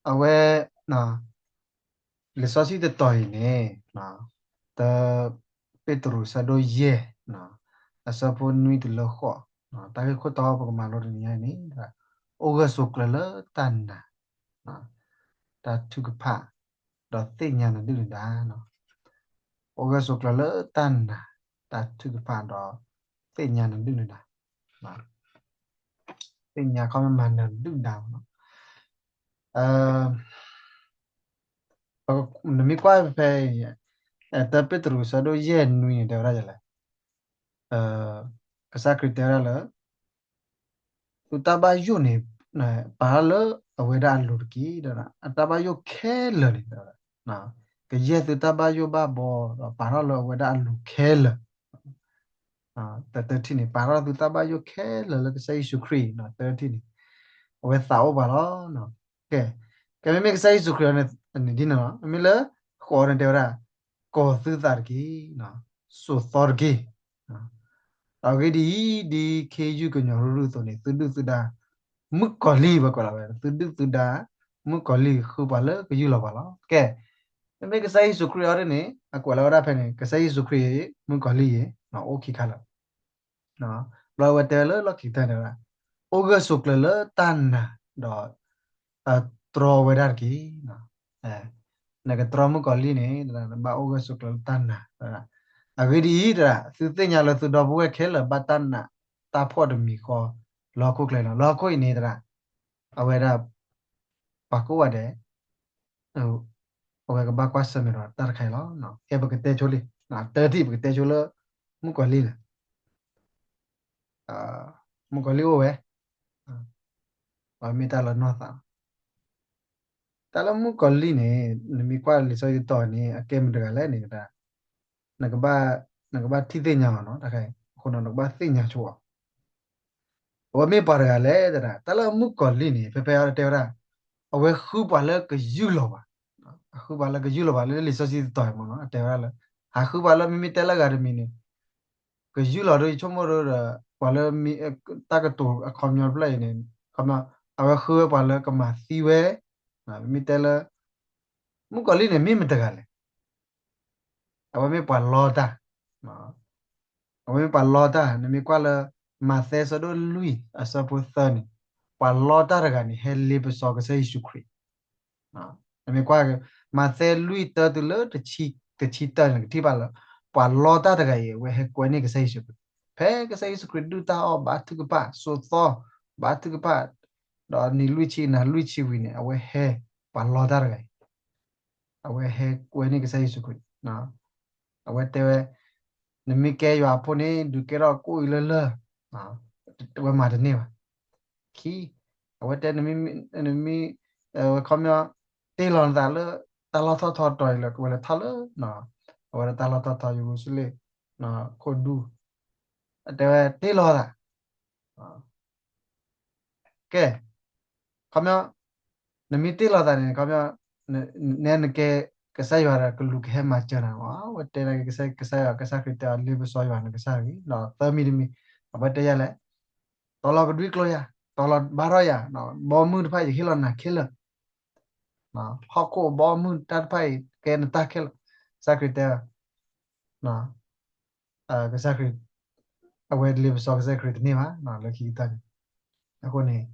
အဝဲ လံာ်စီဆှံတတီၤအံၤန့ၣ် တၢ ပ့းတရူး ဆၢဒိၣ်ယဲၢ် အဆၢဖိနွံတုၤလၢဃိး, တၢ်ဂ့ၢ်ခိၣ်တီပကမၤလိတနံၤအံၤန့ၣ် အိၣ်ဂၢၢ်ဆိးကျၢၤလၢတၢ်နာ် တၢ်ထုကဖၣ် ဒီးသ့ၣ်ညါနဒုၣ်နဒါ, အိၣ်ဂၢၢ်ဆိးကျၢၤလၢတၢ်နာ် တၢ်ထုကဖၣ်ဒီး သ့ၣ်ညါနဒုၣ်နဒါ, သ့ၣ်ညါခီမ့ၢ်မၤနဒုၣ်ဒါလီၤ. နမ့ၢ်ကွၢ်ဖဲ တၢ ပ့းတရူး ဆၢဒိၣ်ယဲၢ်နွံန့ၣ် တဲဝဲဒၣ်လဲၣ်, ကစၢ်ခရံာ်တဲဝဲဒၣ်လၢ သုတၢ်ဘၣ်ယိၣ်န့ၣ် ပာ်ထီၣ်လၢအဝဲဒၣ်အလိၤတက့ၢ်. အတၢ်ဘၣ်ယိၣ်ခဲလၢာ်န့ၣ် ကယဲၢ်သုတၢ်ဘၣ်ယိၣ်ဘၣ်ဘီ ဒီးပာ်ထီၣ်လၢအဝဲဒၣ်အလိၤခဲလၢာ်, တထံၣ်န့ၣ် ပာ်ထီၣ်သုတၢ်ဘၣ်ယိၣ်ခဲလၢာ်လၢကစၢ်ယ့ၣ်ၡူးခရံာ်, တထံၣ်န့ၣ် အဝဲသးအိၣ်ပှၤလီၤ. ကဲ ကဲမ့မ့ၢ်ကစၢ်ယ့ၣ်ၡူးခရံာ်အီၤန့ၣ် ဒ်န့ၣ်လီၤ. မ့မ့ၢ်လၢဃိးန့ၣ် တဲဝဲဒၣ် ကီၤသုသးတက့ၢ်, စိာ်သီတက့ၢ်. အဂ့ၢ်ဒ်အံၤ, ဒ်ခ့ယုၢ်ကညီၤရူၢ်ရူၢ်အသိးန့ၣ် သုဒုၣ်သုဒါ မုၣ်ကီၤလံၢ် ပှၤကွဲးလီၤဝဲ သုဒုၣ်သုဒါ မုၣ်ကီၤလံၢ် ဃုပှၤလၢကယူၢ်လီၤပှၤလီၤ. ကဲ မ့မ့ၢ်ကစၢ်ယ့ၣ်ၡူးခရံာ်အီၤဒ်န့ၣ် အကွဲးလီၤဝဲဒၣ်ဖဲန့ၣ် ကစၢ်ယ့ၣ်ၡူးခရံာ် မုၣ်ကီၤလံၢ်အံၤ အိၣ်ခံခါလၢာ် ဘျီဝဲတဲဝဲလၢလီၢ်ခံကတၢၢ်န့ၣ် အိၣ်ဂၢၢ်ဆိးကျၢၤလၢတၢ်နာ်ဒီး တြီဝဲဒၣ်တက့ၢ်. နကတြီမုၣ်ကီၤလံၢ်န့ၣ် နဘၣ်အိၣ်ဂၢၢ်ဆိးကျၢၤလၢတၢ်နာ်. အဂ့ၢ်ဒ်အံၤ, သုသ့ၣ်ညါလၢသုဒီပုၢ်ဝဲၢ်ခဲလၢာ် ဘၣ်တၢ်နာ်တၢ်ဖှီၣ်တမံၤဃီ လၢဟီၣ်ခိၣ်ချၢလီၤ. လၢဟီၣ်ခိၣ်အံၤန့ၣ် အဝဲဒၣ် ပှၤကိးဂၤဒဲး အဝဲကဘၣ်ကွၢ်ဆၢၣ်မဲာ်ဒီးတၢ်တခါအံၤလီၤ. ကဲ ပကတဲဆိလံ, တၢထံၣ် ပကတဲဆိလၢ မုၣ်ကီၤလံၢ်န့ၣ် မုၣ်ကီၤလံၢ်အိၣ်ဝဲ, ပမ့ၢ်တၢ်လၢနီၢ်သးလီၤ. တၢ်လၢမုၣ်ကီၤလံၢ်န့ၣ် နမ့ၢ်ကွၢ်လံာ်စီဆှံတတီၤန့ၣ် အကဲမတၤတဂၤလဲၣ်န့ၣ် နကဘၣ်ထံၣ်သ့ၣ်ညါအီၤနီၤ, တၢ်တခါအံၤ အဃိနီၤ နကဘၣ်သ့ၣ်ညါဆိအီၤ အဝဲမ့ၢ်ပှၤတဂၤလဲၣ်တဒၣ်, တၢ်လၢမုၣ်ကီၤလံၢ်န့ၣ် ဖဲဖဲအံၤတဲဝဲဒၣ် အဝဲဃုပှၤလၢကယူၢ်လီၤပှၤ, အဃုပှၤလၢကယူၢ်လီၤပှၤလၢလံာ်စီဆှံတတီၤအံၤမ့ၢ်နီၤ အတဲဝဲဒၣ်လၢ ဟးဃုပှၤလၢမ့မ့ၢ်တဲလၢအဂၤတမံၤန့ၣ် ကယူၢ်လီၤဒီးယဆိကမိၣ်ဒီး ပှၤလၢ တၢ်ကတိၤအခီပညီတဖျၢၣ်အံၤန့ၣ် အဝဲဃုဝဲပှၤလၢကမၤသံဝဲ, မ့မ့ၢ်တဲလၢ မုၣ်ကီၤလံၢ်န့ၣ် မ့ၢ်မတၤတဂၤလဲၣ်. အဝဲမ့ၢ်ပှၤလီတၢ်, အဝဲမ့ၢ်ပှၤလီတၢ်, နမ့ၢ်ကွၢ်လၢ မးသဲဆၢဒိၣ်လွံၢ်အဆၢဖိသၢန့ၣ်, ပှၤလီတၢ်တဂၤန့ၣ် ဟဲလ့ပစီကစၢ်ယ့ၣ်ၡူးခရံာ်, နမ့ၢ်ကွၢ် မးသဲလွံၢ်တၢတုၤလၢ တဆံတၢန့ၣ် ကထံၣ်ဘၣ်လၢ ပှၤလီတၢ်တဂၤအံၤ အဝဲဟဲကွဲန့ၢ်ကစၢ်ယ့ၣ်ၡူးခရံာ်, ဖဲကစၢ်ယ့ၣ်ၡူးခရံာ်ဒုၣ်တၢ်အီၣ်ဘါထုကဖၣ် စိာ်သီ ဘါထုကဖၣ် ဒီးနံၤလွံၢ်ဆံနၤလွံၢ်ဆံဝံၤန့ၣ် အဝဲဟဲပှၤလီတၢ်တဂၤအံၤ အဝဲဟဲကွဲန့ၢ်ကစၢ်ယ့ၣ်ၡူးခရံာ်, အဝဲတဲဝဲ နမ့ၢ်ကဲယွၤအဖိန့ၣ် ဒုးကဲထီၣ်ကိၣ်အံၤလၢလၢၢ်, အဝဲမၤတန့ၢ်ဘၣ်. ခံ, အဝဲတဲ နမ့ၢ် ဝဲခီပညီ တ့လီၤနသးလၢ တၢ်လီၢ်ထီၣ်ထီတီၤအံၤလၢ ကဝဲလဲၤထီၣ်လၢ အဝဲဒၣ်တၢ်လီၢ်ထီၣ်ထီ ယရူၤၡလ့ၣ် ခိၣ်ဒူ, အတဲဝဲတ့လီၤသး ကဲ, ခီပညီ နမ့ၢ်တ့လီၤသးန့ၣ် ခီပညီ နဲနကဲ ကစၢ်ယွၤဒီးကလူးကဟဲမၤစၢၤနၤ, အဝဲတဲနၤ ကစၢ်ယွၤ ကစၢ်ခရံာ်တဲအီၤ လ့ပစီယွၤနကစၢ်တဂ့ၤ, ဒီးသၢမံၤတမံၤ အဝဲတဲယၤလဲၣ်, တီၤလီၤကဒွံကျိယၤ, တီၤလီၤဘါထီၣ်ယၤ, ဘီမုၢ်တဖၣ်အံၤ ယဟ့ၣ်လီၤနၤခဲလၢာ်, ဟီၣ်ခိၣ်ဘီမုၢ်တၢ်တဖၣ်အံၤ ကဲနတၢ်ခဲလၢာ်, ကစၢ်ခရံာ်တဲ ကစၢ်ခရံာ် အဝဲလ့ပစီကစၢ်ခရံာ်တန့ၢ်ဘၣ် လၢခံကတၢၢ်န့ၣ်, အဃိန့ၣ်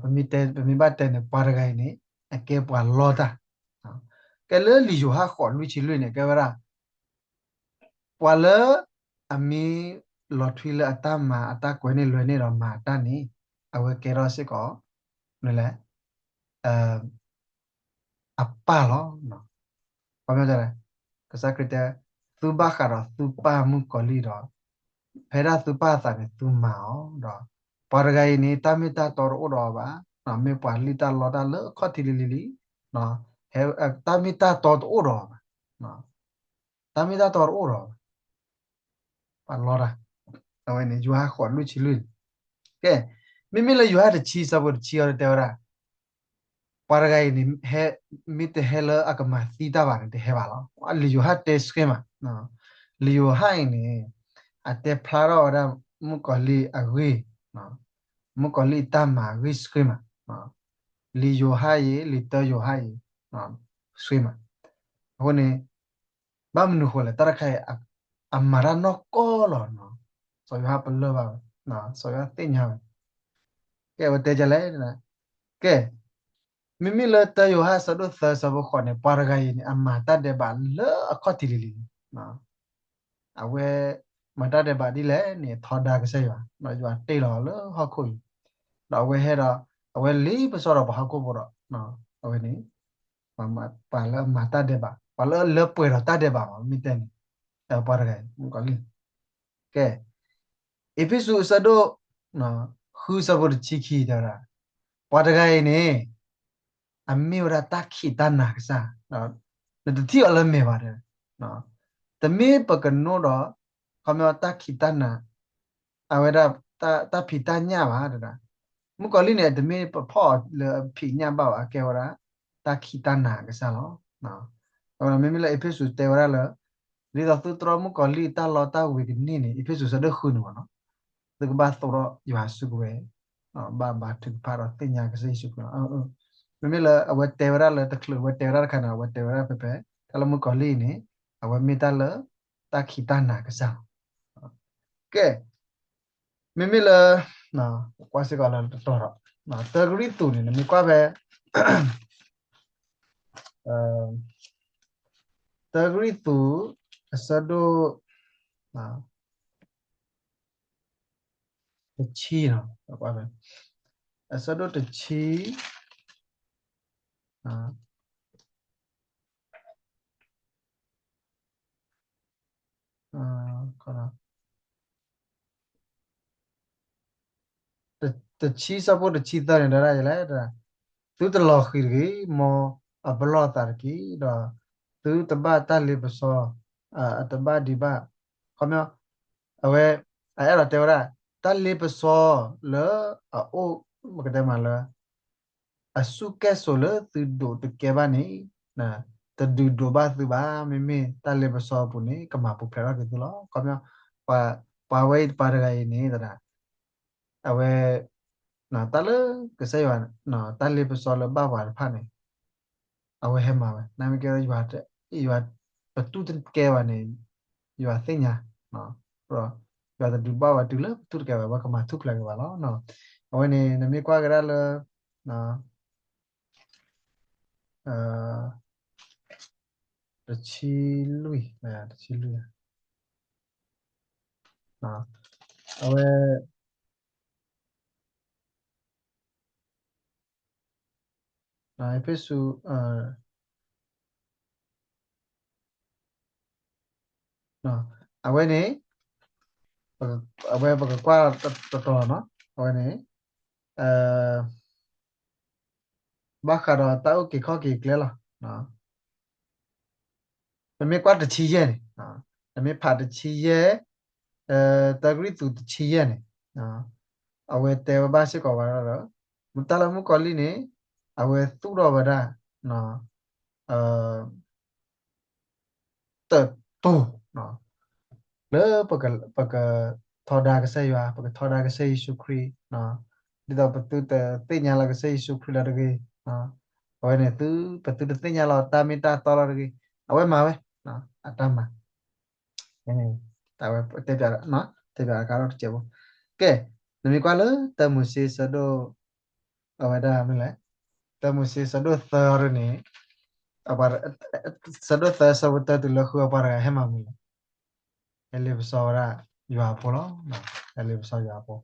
ပမ့ၢ်တဲ ပမ့ၢ်ဘၣ်တဲန့ၣ် ပှၤတဂၤအံၤန့ၣ် အကဲပှၤလီတၢ်, ကဲလၢလံာ်ယိၤဟၣ်ဃိးလွံၢ်ဆံလွံၢ်န့ၣ် ကဲဝဲဒၣ် ပှၤလၢ အမ့ၢ်လီၤထွံလၢအတၢ်မၤ အတၢ်ကွဲန့ၢ်လွဲန့ၢ်ဒီးမၤအတၢ်န့ၣ် အဝဲကဲထီၣ်စ့ၢ်ကီး မနုၤလဲၣ် အပၢ်လီၤ. ခီပညီ ကစၢ်ခရံာ်တဲ သုဘၣ်ဃးဒီးသုပၢ်မုၣ်ကီၤလံၢ်ဒီး ဖဲဒၣ်သုပၢ်အသးန့ၣ် သုမၤအီၤဒီး ပှၤတဂၤအံၤန့ၣ် တၢ်မ့ၢ်တၢ်တီတအိၣ်ဒီးအီၤဘၣ်, မ့ၢ်ပှၤလံၣ်တၢ်လီတၢ်လၢအခီၣ်ထံးလံၤလံၤလံ, တၢ်မ့ၢ်တၢ်တီတအိၣ်ဒီးအီၤဘၣ်, တၢ်မ့ၢ်တၢ်တီတအိၣ်ဒီးအီၤဘၣ် ပှၤလီတၢ်, အဝဲန့ၣ် ယိၤဟၣ်ဃိးလွံၢ်ဆံလွံၢ်န့ၣ်, ကဲ, မ့မ့ၢ်လၢယိၤဟၣ်တဆံ ဆၢဖိတဆံအံၤတဲဝဲဒၣ်, ပှၤတဂၤအံၤန့ၣ် ဟဲ, မ့ၢ်တဟဲလၢအကမၤသံတၢ်ဘၣ်န့ၣ် တဟဲဘၣ်လီၤ. လံာ်ယိၤဟၣ်တဲဆှဲမး, လံာ်ယိၤဟၣ်အံၤန့ၣ် အတဲဖျါထီၣ်ဝဲဒၣ် မုၣ်ကီၤလံၢ်အဂ့ၢ်, မုၣ်ကီၤလံၢ်တၢ်မၤအဂ့ၢ်စ့ၢ်ကီးမး, လံာ်ယိၤဟၣ်အံၤ လံာ်တၢယိၤဟၣ်အံၤ စ့ၢ်ကီးမး. အဃိန့ၣ် ဘၣ်မနုၤဃိလဲၣ် တၢ်တခါအံၤ အမၤတၢ်နီၢ်ကီၢ်လီၤနီၤ, စီၤယိၤဟၣ်ပလၢၢ်ဘၣ်ဝဲ, စီၤယိၤဟၣ်သ့ၣ်ညါဝဲ, ကဲဝဲတဲဒ်လဲၣ်, ကဲ မ့မ့ၢ်လၢတၢယိၤဟၣ်အဆၢဒိၣ်သၢဆၢဖိဃိးန့ၣ် ပှၤတဂၤအံၤန့ၣ် အမၤတၢ်ဒဲးဘးလၢအခီၣ်ထံးလံၤလံၤလံၤ, အဝဲမၤတၢ်ဒဲးဘးဒ်လဲၣ်န့ၣ် ထီဒါကစၢ်ယွၤ, ဒီးယွၤတ့ၢ်လီၤလၢဟီၣ်ခိၣ်အံၤ, ဒီးအဝဲဟဲဒီး အဝဲလ့ပစီဒီးပှၤဟီၣ်ခိၣ်ဖိဒီး အဝဲန့ၣ် ပှၤလၢအမၤတၢ်ဒဲးဘး, ပှၤလၢအလၢပှဲၤဒီးတၢ်ဒဲးဘးမး မ့ၢ်တဲန့ၣ်, ပှၤတဂၤအံၤ မုၣ်ကီၤလံၢ်, ကဲ အ့းဖ့းစူးအဆၢဒိၣ် ဃုဆၢဖိတဆံခံတဲဝဲဒၣ်, ပှၤတဂၤအံၤန့ၣ် အမ့ၢ်ဝဲဒၣ်တၢ်ခံးတၢ်နၤကစၢ်, နတထံၣ်အီၤလၢမဲာ်ဘၣ်တဲ, တမ့ၢ်ပကနိဒီး ခီပညီတၢ်ခံးတၢ်နၤ အဝဲဒၣ်တၢ်ဖံးတၢ်ညၣ်ဘၣ်တဲဒၣ်, မုၣ်ကီၤလံၢ်န့ၣ် တမ့ၢ်ပဖီၣ်အီၤလၢအဖံးညၣ်ဘၣ်ဘၣ် အကဲဝဲဒၣ် တၢ်ခံးတၢ်နၤကစၢ်လီၤ. မ့မ့ၢ်လၢအ့းဖ့းစူးတဲဝဲဒၣ်လၢ ဒ်သိးသုတြီမုၣ်ကီၤလံၢ်တၢ်လီတၢ်ဝ့ၤကန့ၢ်န့ၣ် အ့းဖ့းစူးဆၢဒိၣ်ဃုန့ၣ်မ့ၢ်နီၤ, သုကဘၣ်သိးထီၣ်ယွၤစုကဝဲၤ, ဘၣ်ဘါထုကဖၣ်ဒီးသ့ၣ်ညါကစၢ်ယ့ၣ်ၡူးခရံာ်လီၤ. မ့မ့ၢ်လၢအဝဲတဲဝဲဒၣ်လၢတချုးအဝဲတဲဝဲဒၣ်တခါန့ၣ် အဝဲတဲဝဲဒၣ်ဖဲဖဲ တၢ်လၢမုၣ်ကီၤလံၢ်အံၤန့ၣ် အဝဲမ့ၢ်တၢ်လၢ တၢ်ခံးတၢ်နၤကစၢ်လီၤ. ကဲ မ့မ့ၢ်လၢ ကွၢ်စ့ၢ်ကီးလၢတတီၤဒီး တၢကရံၣ်သူးန့ၣ် နမ့ၢ်ကွၢ်ဖဲ တၢကရံၣ်သူး အဆၢဒိၣ် တဆံနီၤ, အဆၢဒိၣ်တဆံ တဆံဆၢဖိတဆံသၢန့ၣ် တဲဒၣ်လဲၣ်, သုတလီၤဃံၤတဂ့ၤ, မ်အပလီၢ်သးတက့ၢ်, ဒီးသုတဘၣ်တၢ်လ့ပစီ အတဘၣ်ဒံးဘၣ်, ခီပညီ အဝဲ အအဲၣ်ဒိးတဲဝဲဒၣ် တၢ်လ့ပစီလၢအအိၣ် ပကတဲမးလၢ အစူၢ်ကဲၣ်ဆိးလၢသုဒိးတကဲဘၣ်န့ၣ် တဒုးဒိးဘၣ်သုဘၣ်, မ့မ့ၢ်တၢ်လ့ပစီအပူၤန့ၣ် ကမၤပူၤဖျဲးထီၣ်က့ၤသုလီၤ. ခီပညီ ပှၤဝဲအံၤပှၤတဂၤအံၤန့ၣ် အဝဲ တၢ်လၢကစၢ်ယွၤ တၢ်လ့ပစီလၢဘၣ်ပှၤတဖၣ်န့ၣ် အဝဲဟဲမၤဝဲ နမ့ၢ်ကဲ ယွၤ ပတူၢ်တကဲဘၣ်န့ၣ် ယွၤသ့ၣ်ညါ, ဒီးယွၤတဒုးဘၣ်ဝဲတုၤလၢပတူၢ်တကဲဘၣ် အဝဲကမၤထူၣ်ဖျဲးက့ၤပှၤလီၤ. အဝဲန့ၣ် နမ့ၢ်ကွၢ်ကဒါလၢ တဆံလွံၢ်, တဆံလွံၢ် အဝဲ အ့းဖ့းစူး အဝဲန့ၣ် အဝဲပကကွၢ်တတီၤနီၤ, အဝဲန့ၣ် ဘၣ်ဃးဒီးတၢ်အုၣ်က့ၤခီၣ်က့ၤကျဲလီၤ. ပမ့ၢ်ကွၢ်တဆံယဲၢ်န့ၣ်, ပမ့ၢ်ဖးတဆံယဲၢ်, တၢကရံၣ်သူးတဆံယဲၢ်န့ၣ်, အဝဲတဲဝဲဘၣ်စ့ၢ်ကီးဝဲဒၣ်ဒီး တၢ်လၢမုၣ်ကီၤလံၢ်န့ၣ် အဝဲသူၣ်ထီၣ်ဝဲဒၣ် တၢ်တိာ် လၢပကထီဒါကစၢ်ယွၤ, ပကထီဒါကစၢ်ယ့ၣ်ၡူးခရံာ်, ဒ်သိးပသုတသ့ၣ်ညါလီၤကစၢ်ယ့ၣ်ၡူးခရံာ်လီၤတဂ့ၤ, အဝဲန့ၣ်သု ပသုတသ့ၣ်ညါလီၤတၢ်မ့ၢ်တၢ်တီလီၤတဂ့ၤ, အဝဲမၤဝဲ အတၢ်မၤ, တၢ်ဝဲတဲပၠး, တဲပၠးတခါဒီးတစဲးဖိ, ကဲ, နမ့ၢ်ကွၢ်လၢတၢမိၤၡ့ဆၢဒိၣ် အဝဲဒၣ်မ့ၢ်လဲၣ်, တၢမိၤၡ့ဆၢဒိၣ်သၢဒ်န့ၣ်, ဆၢဒိၣ်သၢဆၢဖိတၢတုၤလၢဃုအပှၤတဂၤဟဲမၤမနုၤလဲၣ်, ဟဲလ့ပစီဝဲဒၣ်ယွၤအဖိလီၤ, ဟဲလ့ပစီယွၤအဖိ,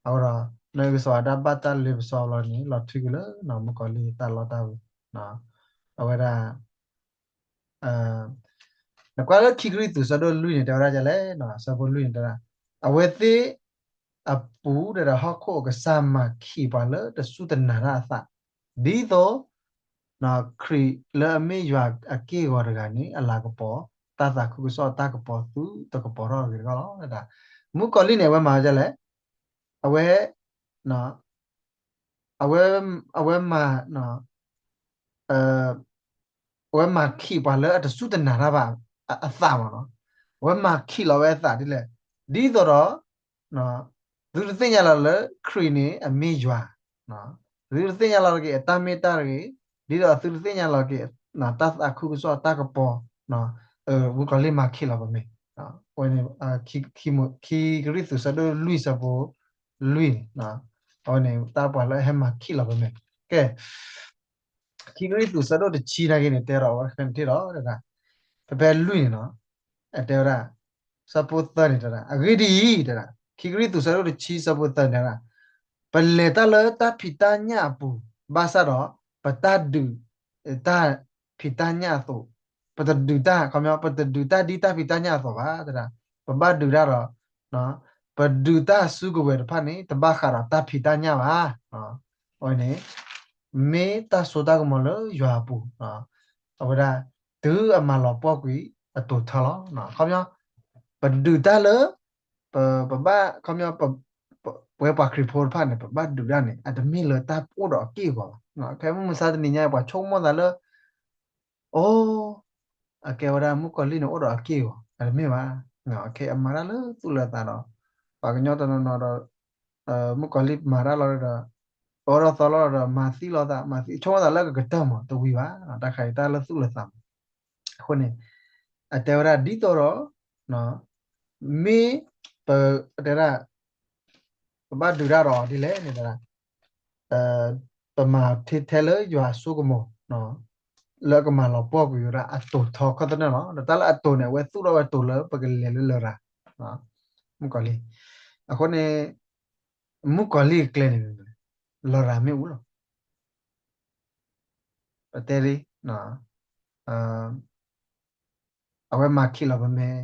အဃိဒီး နကစၢ်ဝဲဒၣ်ဘၣ်တၢ်လ့ပစီလီၤန့ၣ် လီၤထွံက့ၤလၢ မုၣ်ကီၤလံၢ်တၢ်လီတၢ်ဝ့ၤ, အဝဲဒၣ် နကွၢ်လၢခံကရံၣ်သူးဆၢဒိၣ်လွံၢ်န့ၣ် တဲဝဲဒၣ်ဒ်လဲၣ်, ဆၢဖိလွံၢ်န့ၣ်တဲဒၣ်, အဝဲသ့ၣ်အပူၤဒီးဟီၣ်ခိၣ်အကစၢ်မၤခံးပှၤလၢတစူၢ်တနာ်တၢ်အသး, ဒ်သိး ခရံာ်လၢအမ့ၢ်ယွၤအက့ၢ်အဂီၤတဂၤန့ၣ် အလၤကပီၤ, တၢ်သးခုကစီၣ်တၢ်ကပီၤသုတကပီၤထီၣ်အဂ့ၢ်တခီလီၤ. မုၣ်ကီၤလံၢ်န့ၣ် အဝဲမၤဒ်လဲၣ်, အဝဲ အဝဲ အဝဲမၤ အဝဲမၤခံးပှၤလၢအတစူၢ်တနာ်တၢ်ဘၣ်အသးမ့ၢ်နီၤ, အဝဲမၤခံးလီၤဝဲအသးဒ်လဲၣ်, ဒ်သိးဒီး သုတသ့ၣ်ညါလီၤလၢခရံာ်န့ၣ်အမ့ၢ်ယွၤ, သုတသ့ၣ်ညါလီၤတဂ့ၤ အတၢ်မ့ၢ်တၢ်တဂ့ၤ, ဒ်သိးသုတသ့ၣ်ညါလီၤက့ၤ တၢ်သးခုကစီၣ်တၢ်ကပီၤ, မုၣ်ကီၤလံၢ်မၤခံးလီၤပမ့ၢ်, အဝဲန့ၣ် ခံကရံၣ်သူးဆၢဒိၣ်လွံၢ်ဆၢဖိ လွံၢ်န့ၣ်, အဝဲန့ၣ် တၢ်ပှၤလၢအဟဲမၤခံးလီၤပမ့ၢ်, ကဲ ခံကရံၣ်သူးဆၢဒိၣ်တဆံနာ်က့န့ၣ် တဲဒီးအဝဲတဖဲန့ၣ်ထံၣ်လီၤ, ဖဲလွံၢ်န့ၣ်နီၤ, အတဲဝဲဒၣ် ဆၢဖိသၢန့ၣ်တဲဒၣ် အဂ့ၢ်ဒ်အံၤ, တဲဒၣ် ခံကရံၣ်သူးဆၢဒိၣ်တဆံဆၢဖိသၢန့ၣ်တဲဒၣ်, ပလဲၤတၢ်လၢတၢ်ဖံးတၢ်ညၣ်အပူၤ, ဘၣ်ဆၣ်ဒီး ပတၢ်ဒုး တၢ်ဖံးတၢ်ညၣ်အသိး, ပတဒုးတၢ် ခီပညီ ပတဒုးတၢ်ဒ်တၢ်ဖံးတၢ်ညၣ်အသိးဘၣ်, တဲဒၣ် ပဘၣ်ဒုးတၢ်ဒီး ပဒုးတၢ်စုကဝဲၤတဖၣ်န့ၣ် တဘၣ်ဃးဒီးတၢ်ဖံးတၢ်ညၣ်ဘၣ်, အဝဲန့ၣ် မ့ၢ်တၢ်စိတၢ်ကမီၤလၢယွၤအပူၤ, အဝဲဒၣ် တုၤအမၤလီၤပှီၢ်ကွံာ်အတိာ်ထီလီၤ, ခီပညီ ပဒုးတၢ်လၢ ပ ပဘၣ် ခီပညီ ပ ပဝဲပှၤခရံာ်ဖိတဖၣ်န့ၣ် ပဘၣ်ဒုးတၢ်န့ၣ် အတမ့ၢ်လၢတၢ်အိၣ်ဒီးအက့ၢ်အဂီၤဘၣ်, ဖဲမုၢ်မဆါတနံၤညါ ပှၤဆိကမိၣ်သးလၢ အိ အကဲဝဲဒၣ်မုၣ်ကီၤလံၢ်န့ၣ်အိၣ်ဒီးအက့ၢ်အဂီၤ, အတမ့ၢ်ဘၣ်, ခဲအံၤအမၤတၢ်လၢသူၣ်လၢသးဒီး ပှၤကညီတနီၤနီၤဒီး မုၣ်ကီၤလံၢ်မၤတၢ်လီၤဒီး အၢဒီးသီလီၤဒီး မၤသံလီၤသး မၤသံ ဆိကမိၣ်သးလၢကကတၢၢ်မး တဝံၤဘၣ်, တၢ်ခါအံၤတၢ်လၢသူၣ်လၢသးမး, အဃိန့ၣ် အတဲဝဲဒၣ်ဒ်သိးဒီး မ့ၢ် ပ တဲဒၣ် ပဘၣ်ဒုးတၢ်ဒီးဒ်လဲၣ်န့ၣ် ပမၤထဲထဲလၢယွၤအစိကမီၤ လၢကမၤလီၤပှီၢ်ကွံာ်ဝဲဒၣ်အတိာ်ထီခီၣ်သနၢၣ်လီၤ. ဒီးတၢ်လၢအတိာ်န့ၣ် အဝဲသူၣ်ထီၣ်ဝဲတိာ်လၢပကလဲၤလၢလရာ်, မုၣ်ကီၤလံၢ်. အဃိန့ၣ် မုၣ်ကီၤလံၢ်အကျဲန့ၣ် လရာ်မ့ၣ်အူလီၤ. ပတဲဒ် အဝဲမၤခံးလီၤပမဲာ်,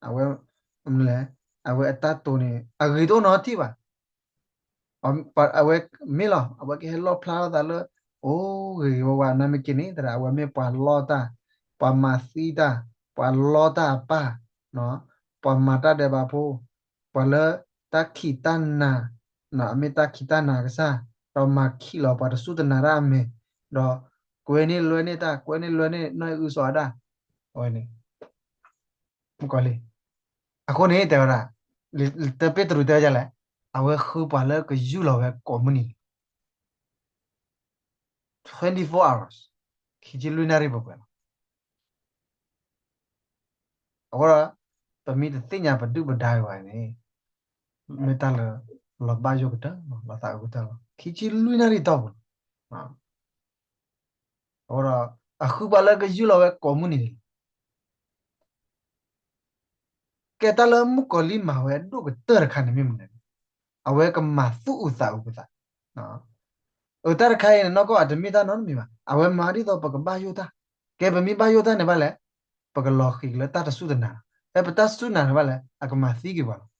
အဝဲ မနုၤလဲၣ်, အဝဲအတၢ်တိာ်န့ၣ် အဂ့ၤတအိၣ်နီတထံၣ်ဘၣ်. အဝဲမ့ၢ်လီၤ အဝဲကဟဲလီၣ်ဖျါထီၣ်သးလၢ အိၣ်ဂ့ၤဂ့ၤဝါဝါနီတမံၤက့န့ၣ် သရၣ် အဝဲမ့ၢ်ပှၤလီတၢ်, ပှၤမၤသံတၢ်, ပှၤလီတၢ်အပၢ်, ပှၤမၤတၢ်ဒဲးဘးဖိ, ပှၤလၢတၢ်ခံးတၢ်နၤ, အမ့ၢ်တၢ်ခံးတၢ်နၤကစၢ်, ဒီးမၤခံးလီၤပှၤတစူၢ်တနာ်တၢ်အမဲာ်, ဒီးကွဲန့ၢ်လွဲန့ၢ်တၢ်, ကွဲန့ၢ်လွဲန့ၢ်နီၢ်အုစီၤအၤဒၣ်, အဝဲန့ၣ် မုၣ်ကီၤလံၢ်. အဃိန့ၣ်တဲဝဲဒၣ်, တၢ်ပ့းတရူးတဲဝဲဒ်လဲၣ်, အဝဲဃုပှၤလၢကယူၢ်လီၤဝဲကိးမုၢ်နံၤန့ၣ် twenty-four hours, ခံဆံလွံၢ်နၣ်ရံၣ်ပှဲၤပှဲၤလီၤ. အဃိဒီး ပမ့ၢ်တသ့ၣ်ညါပဒုၣ်ပဒါဝဲန့ၣ် မ့ၢ်တၢ်လၢ လီၤဘၣ်ယိၣ်ကတၢၢ်လီၤ, လီၤသးအုးကတၢၢ်လီၤ, ခံဆံလွံၢ်နၣ်ရံၣ်တီၢ်ပူၤလီၤ. အဃိဒီး အဃုပှၤလၢကယူၢ်လီၤဝဲကိးမုၢ်နံၤန့ၣ် ကဲတၢ်လၢမုၣ်ကီၤလံၢ်မၤဝဲအဒိၣ်ကတၢၢ်တခါန့ၣ်မ့ၢ်မနုၤလဲၣ်, အဝဲကမၤသူၣ်အုးသးအုးပသး. အတၢ်တခါအံၤန့ၣ် နီၢ်ကီၢ်အတမ့ၢ်တၢ်နီတမံၤဘၣ်, အဝဲမၤဒ်သိးပကဘၣ်ယိၣ်တၢ်, ကဲပမ့ၢ်ဘၣ်ယိၣ်တၢ်န့ၣ်ဘၣ်လဲၣ်, ပကလီၤဃံၤက့ၤလၢတၢ်တစူၢ်တနာ်, ဖဲပတၢ်စူၢ်နာ်န့ၣ်ဘၣ်လဲၣ်, အကမၤသံက့ၤပှၤလီၤ.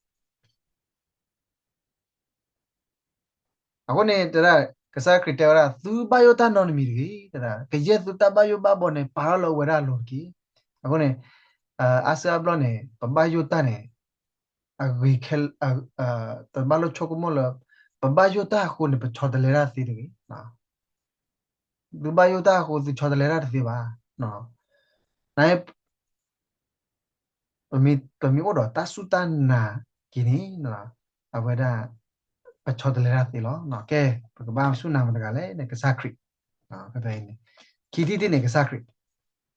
အဃိန့ၣ် တဲဒၣ် ကစၢ်ခရံာ်တဲဝဲဒၣ် သုဘၣ်ယိၣ်တၢ်နီတမံၤတဂ့ၤ, တဲဒၣ် ကယဲၢ်သုတၢ်ဘၣ်ယိၣ်ဘၣ်ဘီန့ၣ် ပာ်ထီၣ်လၢအဝဲဒၣ်အလိၤတက့ၢ်. အဃိန့ၣ် အါစုအါဘျီန့ၣ် ပဘၣ်ယိၣ်တၢ်န့ၣ် အဂ့ၤခဲ တဘၣ်လိၣ်ဆိကမိၣ်လၢ ပဘၣ်ယိၣ်တၢ်အဃိန့ၣ် ပဆီတလဲတၢ်သ့တဂ့ၤ. သုဘၣ်ယိၣ်တၢ်အဃိ သုဆီတလဲတၢ်တသ့ဘၣ်. န ပမ့ၢ်အိၣ်ဒီးတၢ်စူၢ်တၢ်နာ်က့ၤန့ၣ် အဝဲဒၣ် ပဆီတလဲတၢ်သ့လီၤ. ကဲ ပကဘၣ်စူၢ်နာ်မတၤတဂၤလဲၣ်န့ၣ် ကစၢ်ခရံာ်, ခံထံၣ်တထံၣ်န့ၣ် ကစၢ်ခရံာ်,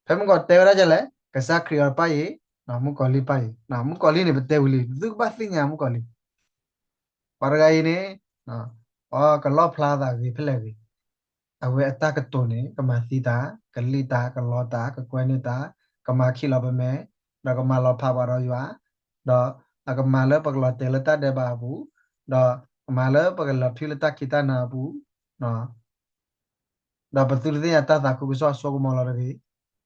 ဖဲမုၣ်ကီၤတဲဝဲဒၣ်ဒ်လဲၣ်, ကစၢ်ခရံာ်အီၤတပၣ်အံၤ, မုၣ်ကီၤလံၢ်တပၣ်အံၤ, မုၣ်ကီၤလံၢ်န့ၣ် ပတဲဝံၤလံ သုကဘၣ်သ့ၣ်ညါမုၣ်ကီၤလံၢ် ပှၤတဂၤအံၤန့ၣ် အကလီၣ်ဖျါသးဂ့ၤဖဲလဲၣ်ဂ့ၤ, အဝဲအတၢ်ကတိၤန့ၣ် ကမၤသံတၢ်, ကလံၣ်တၢ်, ကလီတၢ်, ကကွဲန့ၢ်တၢ်, ကမၤခံးလီၤပမဲာ်, ဒီးကမၤလီၤဖးပှၤဒီးယွၤ, ဒီးအကမၤလၢပကလီၤတဲာ်လၢတၢ်ဒဲးဘးအပူၤ, ဒီးကမၤလၢပကလီၤထွံလၢတၢ်ခံးတၢ်နၤအပူၤ, ဒီးပသုတသ့ၣ်ညါတၢ်သးခုကစီၣ်အစိကမီၤလီၤတဂ့ၤ,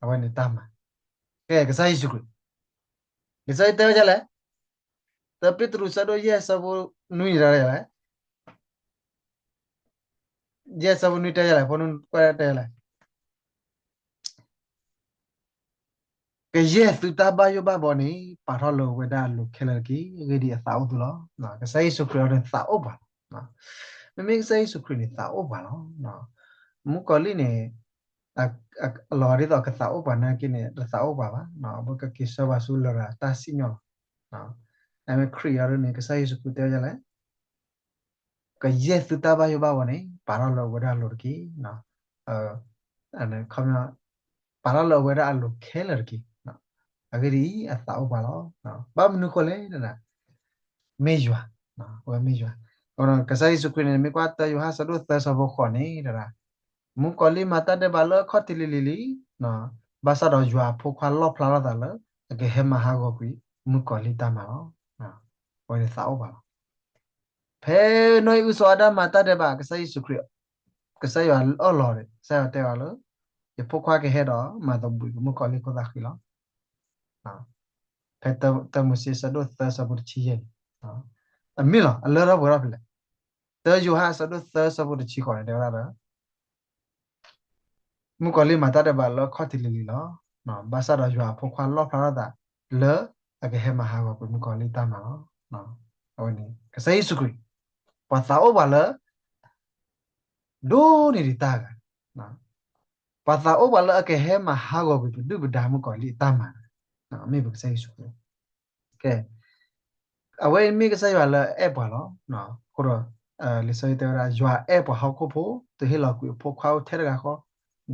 အဝဲန့ၣ်တၢ်မၤ, ကဲ ကစၢ်ယ့ၣ်ၡူးခရံာ်, ကစၢ်ယ့ၣ်တဲဝဲဒ်လဲၣ်, တၢ်ပ့းတရူးဆၢဒိၣ်ယဲၢ်ဆၢဖိနွံန့ၣ်တဲဒ်လဲၣ်, ယဲၢ်ဆၢဖိနွံတဲဒ်လဲၣ်, ဖိနွံကွဲးတဲဒ်လဲၣ်, ကယဲၢ်သုတၢ်ဘၣ်ယိၣ်ဘၣ်ဘီန့ၣ် ပာ်ထီၣ်လၢအဝဲဒၣ်အလိၤခဲလၢာ်တက့ၢ်. အဂ့ၢ်ဒ်အံၤ အသးအိၣ်သုလီၤ. ကစၢ်ယ့ၣ်ၡူးခရံာ်အီၤန့ၣ်သးအိၣ်ပှၤလီၤ. မ့မ့ၢ်ကစၢ်ယ့ၣ်ၡူးခရံာ်န့ၣ်သးအိၣ်ပှၤလီၤ. မုၣ်ကီၤလံၢ်န့ၣ် အလီၤဂာ်ဒ်သိးကသးအိၣ်ပှၤနာ်က့န့ၣ် တသးအိၣ်ပှၤဘၣ်, အဝဲကက့ၤဆှၢပှၤဆူလရာ်တၢ်စံၣ်ညီၣ်လီၤ. အမ့ၢ်ခရံာ်အံၤဒ်န့ၣ် ကစၢ်ယ့ၣ်ၡူးခရံာ်တဲဝဲဒ်လဲၣ်, ကယဲၢ်သုတၢ်ဘၣ်ယိၣ်ဘၣ်ဘီန့ၣ် ပာ်ထီၣ်လၢအဝဲဒၣ်အလိၤတက့ၢ်. ခီ ပာ်ထီၣ်လၢအဝဲဒၣ်အလိၤခဲလၢာ်တက့ၢ်. အဂ့ၢ်ဒ်အံၤ, အသးအိၣ်ပှၤလီၤ. ဘၣ်မနုၤဃိလဲၣ်, မ့ၢ်ယွၤ, အဝဲမ့ၢ်ယွၤ. ကစၢ်ယ့ၣ်ၡူးခရံာ်န့ၣ် မ့ၢ်ကွၢ်တၢယိၤဟၣ်ဆၢဒိၣ်သၢဆၢဖိဃိးန့ၣ်, မုၣ်ကီၤလံၢ်မၤတၢ်ဒဲးဘးလၢအခီၣ်ထံးလံၤလံၤလံ, ဘၣ်ဆၣ်ဒီးယွၤအဖိခွါလီၣ်ဖျါထီၣ်သးလၢ အကဟဲမၤဟးဂီၤကွံာ် မုၣ်ကီၤလံၢ်တၢ်မၤလီၤ. အဝဲန့ၣ်သးအိၣ်ပှၤလီၤ. ဖဲနီၢ်အံၣ်အုစီၤအၤဒၣ်မၤတၢ်ဒဲးဘး ကစၢ်ယ့ၣ်ၡူးခရံာ်, ကစၢ်ယွၤအၢၣ်လီၤဒီး ကစၢ်ယွၤတဲအီၤလၢ ယဖိခွါကဟဲဒီးမၤသဘှံးက့ၤမုၣ်ကီၤလံၢ်ခိၣ်သၣ်ဃံလီၤ. ဖဲတၢမိၤၡ့ဆၢဒိၣ်သၢဆၢဖိတဆံယဲၢ်န့ၣ်, အမ့ၢ်လီၤ အလၢထီၣ်ပှဲၤထီၣ်ဖဲလဲၣ်. တၢယိၤဟၣ်ဆၢဒိၣ်သၢဆၢဖိတဆံဃိးန့ၣ် တဲဝဲဒၣ်လၢ မုၣ်ကီၤလံၢ်မၤတၢ်ဒဲးဘးလၢအခီၣ်ထံးလံၤလံၤလီၤ. ဘၣ်ဆၣ်ဒီးယွၤအဖိခွါလီၣ်ဖျါထီၣ်သးလၢ အကဟဲမၤဟးဂီၤကွံာ်မုၣ်ကီၤလံၢ်တၢ်မၤလီၤ. အဝဲန့ၣ် ကစၢ်ယ့ၣ်ၡူးခရံာ်, ပှၤသးအိၣ်ပှၤလၢ ဒိၣ်န့ၢ်ဒံးတၢ်ဂၤ, ပှၤသးအိၣ်ပှၤလၢအကဟဲမၤဟးဂီၤကွံာ်ပဒုၣ်ပဒါမုၣ်ကီၤလံၢ်အတၢ်မၤ, မ့ၢ်ပကစၢ်ယ့ၣ်ၡူးခရံာ်. အဝဲမ့ၢ်ကစၢ်ယွၤလၢအအဲၣ်ပှၤလီၤ. အဃိဒီး လံာ်စီဆှံတဲဝဲဒၣ် ယွၤအဲၣ်ပှၤဟီၣ်ခိၣ်ဖိ တုၤဟ့ၣ်လီၤကွံာ်အဖိခွါအိၣ်ထဲတဂၤဃ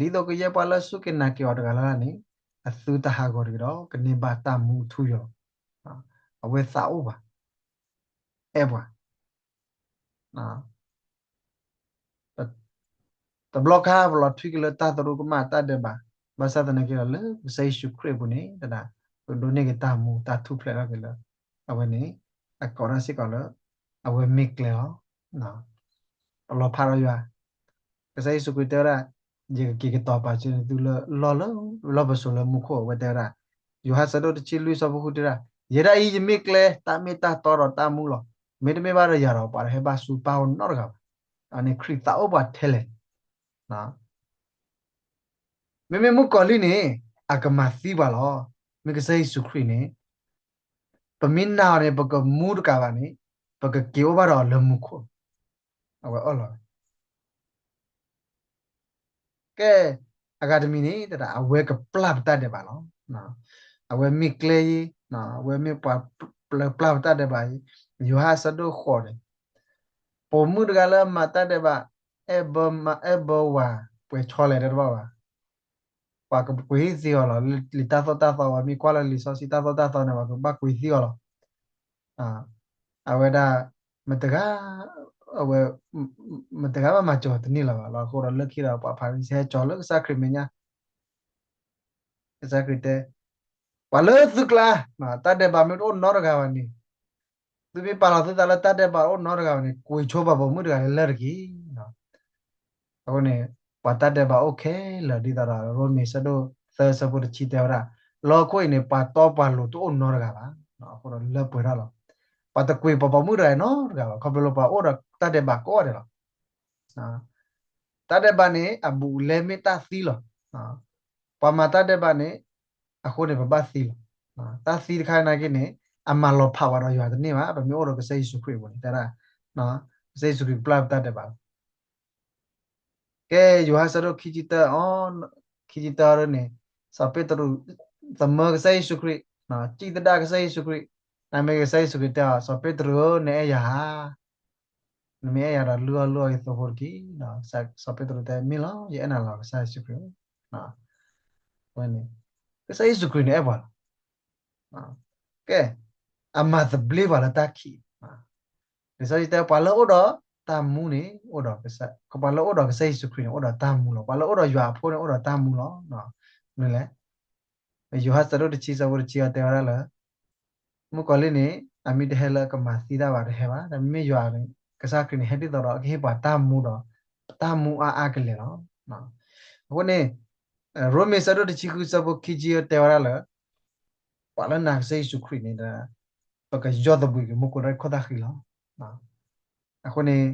ီ, ဒ်သိးကယဲၢ်ပှၤလၢအစူၢ်က့ၤနာ်က့ၤအီၤတဂၤလၢ်လၢ်န့ၣ် အသုတဟးဂီၤတဂ့ၤဒီး ကန့ၢ်ဘၣ်တၢ်မူအထူအယိာ်လီၤ. အဝဲသးအိၣ်ပှၤ, အဲၣ်ပှၤ တဘျီခါပလီၤထွံက့ၤလၢတၢ်သရူးကမၣ်တၢ်ဒဲးဘး, ဘၣ်ဆၣ်သနာ်က့ဒီးလၢကစၢ်ယ့ၣ်ၡူးခရံာ်အပူၤန့ၣ် တဒၣ် ပဒိးန့ၢ်က့ၤတၢ်မူတၢ်ထူၣ်ဖျဲးထီၣ်က့ၤလၢ အဝဲန့ၣ် အကိးဒၣ်စ့ၢ်ကီးလၢ အဝဲမ့ၢ်ကျဲလီၤ. ပလီၤဖးဒီးယွၤ, ကစၢ်ယ့ၣ်ၡူးခရံာ်တဲဝဲဒၣ်, ယကက့ၤကတီၤပာ်စၢၤန့ၢ်သုလၢလီၢ်လၢ လီၢ်ပစိာ်လၢမူခိၣ် အဝဲတဲဝဲဒၣ်, ယိၤဟၣ်ဆၢဒိၣ်တဆံလွံၢ်ဆၢဖိဃုတဲဒၣ်, ယဲဒၣ်အံၤယမ့ၢ်ကျဲ တၢ်မ့ၢ်တၢ်တီဒီးတၢ်မူလီၤ. မ့တမ့ၢ်ဘၣ်ဒီးယၤဒီး ပှၤတဟဲဘၣ်ဆူပၢ်အိၣ်နီတဂၤဘၣ်. အန့ၣ်ခရံာ်သးအိၣ်ပှၤထဲလဲၣ် မ့မ့ၢ်မုၣ်ကီၤလံၢ်န့ၣ် အကမၤသံပှၤလီၤ. မ့ၢ်ကစၢ်ယ့ၣ်ၡူးခရံာ်န့ၣ် ပမ့ၢ်နာ်အီၤန့ၣ် ပကမူတကးဘၣ်န့ၣ် ပကက့ၤအိၣ်ဘၣ်ဒီးအီၤလၢမူခိၣ်, အဝဲအၢၣ်လီၤ ကဲ, အဂၤတမံၤန့ၣ် တဒၣ် အဝဲကပျၢ်ပတၢ်ဒဲးဘးလီၤ. အဝဲမ့ၢ်ကျဲအံၤ, အဝဲမ့ၢ်ပှၤပျၢ်ပတၢ်ဒဲးဘးအံၤ, ယိၤဟၣ်ဆၢဒိၣ်ဃိးန့ၣ်, ပိာ်မုၣ်တဂၤလၢအမၤတၢ်ဒဲးဘး, အဲၣ်ဘၢဝၤပှဲၤဆီလဲၣ်တဘၣ်ဘၣ်, ပှၤကကွံာ်ဟံၣ်သံအီၤလီၤ. လံာ်တၢ်သိၣ်တၢ်သီ ပှၤမ့ၢ်ကွၢ်လၢလံာ်စီဆှံတၢ်သိၣ်တၢ်သီန့ၣ် ပှၤကဘၣ်ကွံာ်သံအီၤလီၤ. အဝဲဒၣ် မတဂၤ အဝဲ မတဂၤဘၣ်မၤစၢၤတန့ၢ်လၢၤဘၣ်လီၤ. အဃိဒီးလၢခံဒီး ပှၤဖၤရံၤၡဲဟဲကၠီၤလၢကစၢ်ခရံာ်မဲာ်ညါ, ကစၢ်ခရံာ်တဲ, ပှၤလၢသုကျါ, တၢ်ဒဲးဘးမ့ၢ်တအိၣ်နီတဂၤဘၣ်န့ၣ်, သုမ့ၢ်ပာ်လီၤသုသးလၢတၢ်ဒဲးဘးတအိၣ်နီတဂၤဘၣ်န့ၣ် ကွံာ်ဆိပှၤပိာ်မုၣ်တဂၤလၢလၢၢ်တက့ၢ်. အဃိန့ၣ် ပှၤတၢ်ဒဲးဘးအိၣ်ခဲလၢာ် ဒ်သိးဒီးရိမ့ၤဆၢဒိၣ်သၢဆၢဖိတဆံတဲဝဲဒၣ်, လၢဟီၣ်ခိၣ်အံၤန့ၣ် ပှၤတီပှၤလိၤတအိၣ်နီတဂၤဘၣ်. အဃိဒီးလၢပှဲၤထီၣ်လီၤ. ပှၤတကွံာ်ပှၤပိာ်မုၣ်တဂၤနီတဂၤဘၣ် ခီဖျိလၢပှၤအိၣ်ဒီးတၢ်ဒဲးဘးကိးဂၤဒဲးလီၤ. တၢ်ဒဲးဘးန့ၣ် အဘူးအလဲမ့ၢ်တၢ်သံလီၤ. ပှၤမၤတၢ်ဒဲးဘးန့ၣ် အဃိန့ၣ် ပဘၣ်သံလီၤ. တၢ်သံတခါနာ်က့န့ၣ် အမၤလီၤဖးဝဲဒီးယွၤတန့ၢ်ဘၣ်. ပမ့ၢ်အိၣ်ဒီးကစၢ်ယ့ၣ်ၡူးခရံာ်အပူၤန့ၣ် တဲဒၣ်, ကစၢ်ယ့ၣ်ၡူးခရံာ်ပျၢ်ပတၢ်ဒဲးဘးလီၤ. ကဲ ယိၤဟၣ်ဆၢဒိၣ်ခံဆံတၢ, ခံဆံတၢအံၤန့ၣ် စီၤပ့းတရူး သမၢကစၢ်ယ့ၣ်ၡူးခရံာ်, စံၣ်သဒၣ်ကစၢ်ယ့ၣ်ၡူးခရံာ်, နမ့ၢ်ကစၢ်ယ့ၣ်ၡူးခရံာ်တဲအီၤ စီၤပ့းတရူးဧၢ နအဲၣ်ယၤဧါ. နမ့ၢ်အဲၣ်ယၤဒီးလုၢ်အီၣ်လုၢ်အီယသိဖိတက့ၢ်. စီၤပ့းတရူးတဲမ့ၢ်လီၤ ယအဲၣ်နၤလီၤကစၢ်ယ့ၣ်ၡူးခရံာ်ဧၢ. ဝဲန့ၣ် ကစၢ်ယ့ၣ်ၡူးခရံာ်န့ၣ်အဲၣ်ပှၤလီၤ. ကဲ အမၤသဘျ့ပှၤလၢတၢ်ခံး, လံာ်စီဆှံတဲပှၤလၢအိၣ်ဒီးတၢ်မူန့ၣ် အိၣ်ဒီးကစၢ်, ပှၤလၢအိၣ်ဒီးကစၢ်ယ့ၣ်ၡူးခရံာ်န့ၣ် အိၣ်ဒီးတၢ်မူလီၤ. ပှၤလၢအိၣ်ဒီးယွၤအဖိန့ၣ် အိၣ်ဒီးတၢ်မူလီၤ. မနုၤလဲၣ် ယိၤဟၣ်ဆၢဒိၣ်တဆံဆၢဖိတဆံအံၤတဲဝဲဒၣ်လၢ မုၣ်ကီၤလံၢ်န့ၣ် အမ့ၢ်တဟဲလၢအကမၤသံတၢ်ဘၣ်တဟဲဘၣ်, ဒီးမ့မ့ၢ်ယွၤန့ၣ် ကစၢ်ခရံာ်န့ၣ် ဟဲဒ်သိးဒီးအကဟ့ၣ်ပှၤတၢ်မူဒီး တၢ်မူအါအါကလဲာ်လီၤ. အဃိန့ၣ် ရိမ့ၤဆၢဒိၣ်တဆံဃုဆၢဖိခံဆံအံၤတဲဝဲဒၣ်လၢ ပှၤလၢနာ်ကစၢ်ယ့ၣ်ၡူးခရံာ်န့ၣ် ပကယီၢ်သဘှံးက့ၤမူခိၣ်ဒီးခိၣ်သၣ်ဃံလီၤ. အဃိန့ၣ်